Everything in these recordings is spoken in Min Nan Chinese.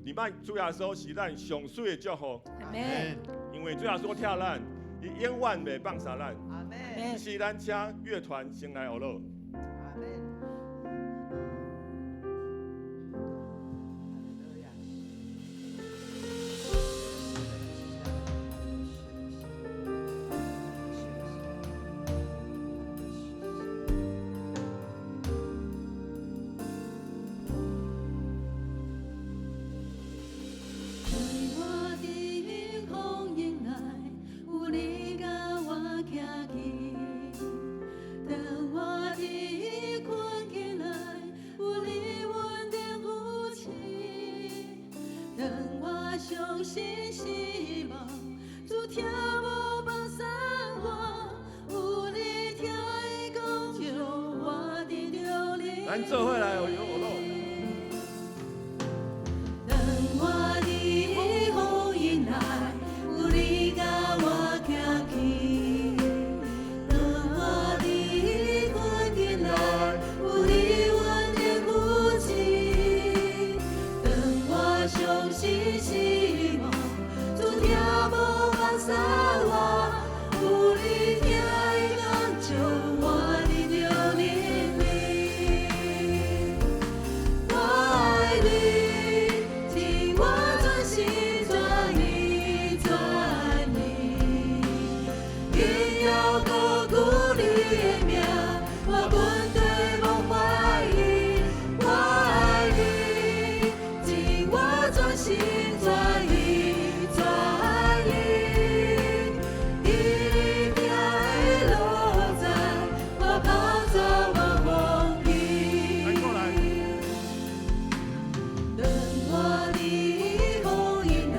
這擺主耶穌是咱上媠的祝福，阿門。因為主耶穌疼咱，伊永遠袂放捨咱。阿門。是咱請樂團先來學咯。阿門。咱做伙來學學咯。當我佇風雲內，有你共我行去；當我佇困境內，有你穩定扶持。當我傷心失望，主疼無放捨我，有你疼的工作，我得著能力。我愛你，盡我全心全意全力，榮耀高舉你的名，我絕對無懷疑。我愛你，盡我全心全意全意，伫你疼的路前，我跑走無放棄。來過來。當我佇風雲內，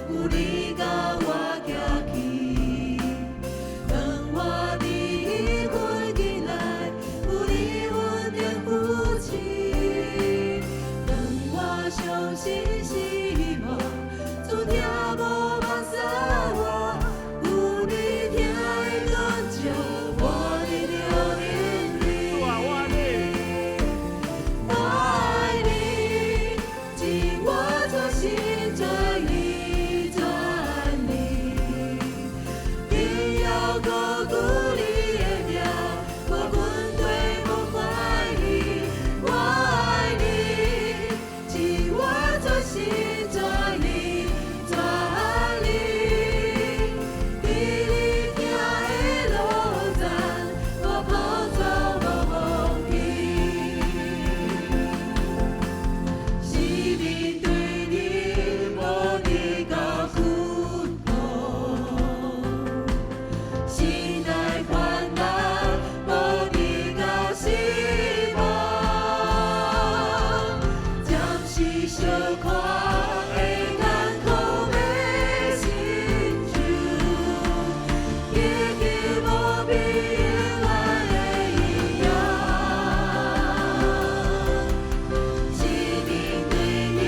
有你共我行去；當我佇困境內，有你穩定扶持。當我傷心失望，主疼無放捨我，有你疼的工作，我得著能力。主啊，我愛你。我愛你，盡我全心全意全力，榮耀高舉你的名，我絕對無懷疑。我愛你，盡我全心全意全力，佇你疼的路前，我跑走無放棄。生命對你無得到苦痛，心內煩難無得到失望，暫時相看的艱苦欲成就，已經無比永遠的榮耀。生命對你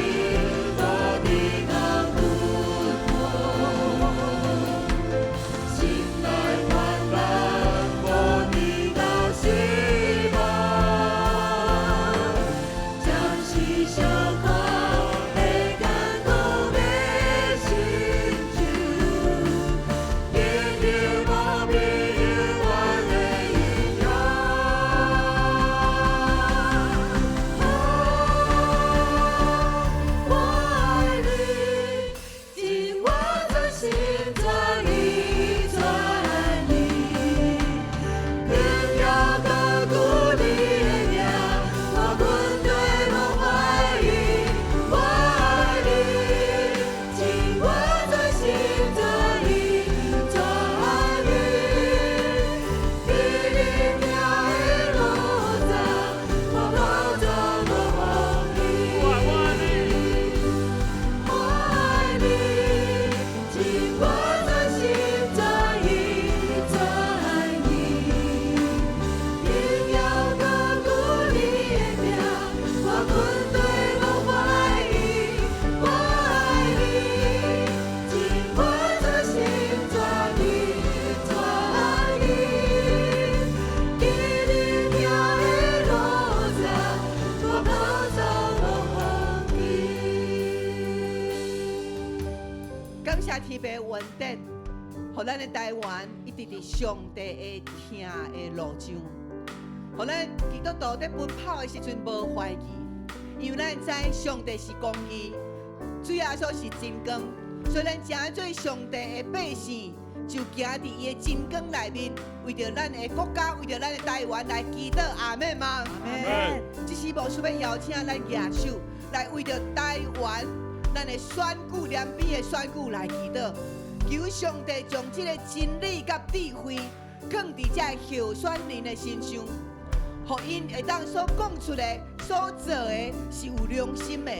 感謝天父的恩典，予咱的台灣一直佇上帝的疼的路上，予咱基督徒佇奔跑的時陣無懷疑，因為咱知上帝是公義，主耶穌是真光，所以咱成做上帝的百姓，就行佇伊的真光內面，為著咱的國家，為著咱的台灣來祈禱，阿們嗎？阿們。這時牧師欲邀請咱舉手，來為著台灣，咱的選舉兩邊的選舉來祈禱，求上帝將這个真理佮智慧，囥佇這候選人的身上，予𪜶會當所講出的、所做的是有良心的。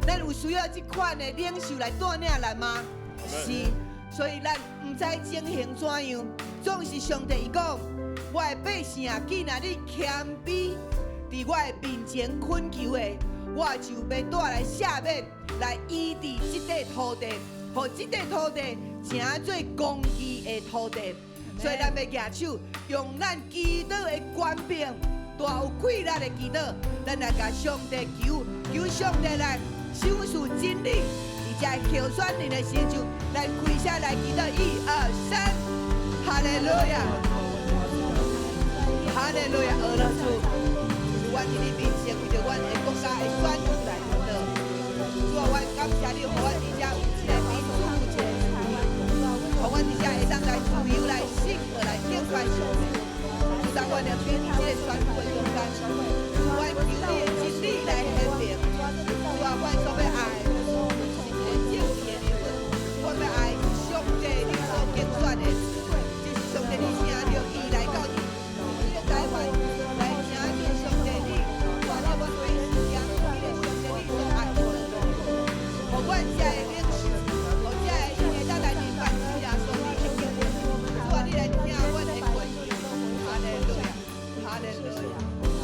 咱有需要這款的領袖來帶領咱嗎？是，所以咱毋知情形怎樣，總是上帝伊講，我的百姓啊，既然你謙卑，佇我的面前懇求的，我就欲帶來赦免，來醫治這塊土地，予這塊土地成做公義的土地。所以咱欲舉手，用咱祈禱的權柄，大有氣力的祈禱，咱來共上帝求，求上帝來賞賜真理，佇這候選人的身上，來開聲來祈禱，一二三，哈利路亞，哈利路亞，阿樂主，主，阮佇你面前，為著阮的國家的選舉來祈禱。主啊，阮感謝你，予阮佇遮有一个民主，有一个自由，予阮佇遮會當來自由來信仰來敬拜上帝。主，當阮兩邊佇這个選舉的中間，主，阮求你的真理來顯明。主啊，阮所欲愛的是一个正義的人物，阮欲愛是上帝你所揀選的，就是上帝你請著伊來到佇這个台灣來成就上帝你帶領阮百姓行彼个上帝你所愛的道路。予阮遮的領袖，予遮的𪜶會當來認範主耶穌你的救恩。主啊，你來聽阮的懇求，哈利路亞，哈利路亞，哈利路亞。來。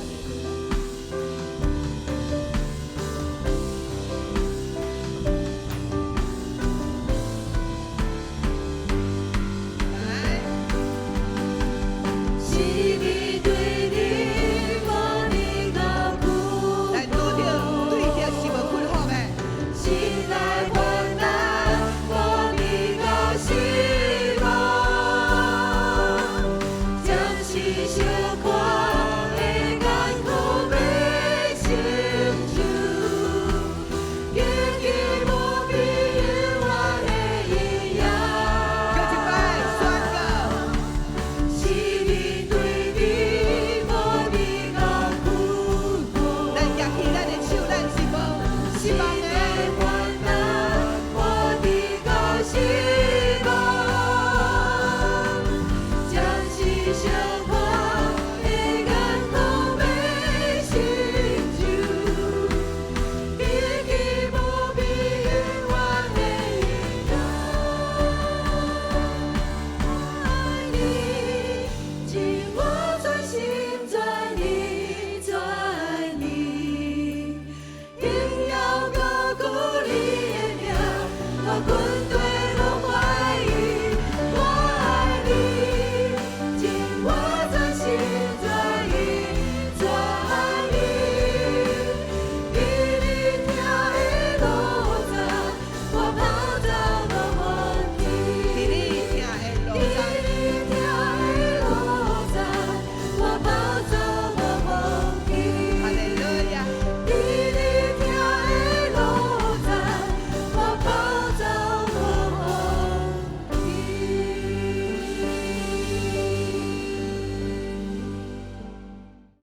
是你對你無你高苦，來拄著對著是無困苦的，心內患難無你高失望，暫時相看的艱苦欲成就，經濟無比永遠的營養。閣一擺宣告。是你對你無你高苦，咱舉起咱的手，咱是無失望的。患難無你高失望，暫時相看的艱苦欲成就，經濟無比永遠的營養。愛你，盡我全心全意全力，榮耀高舉你的名，我困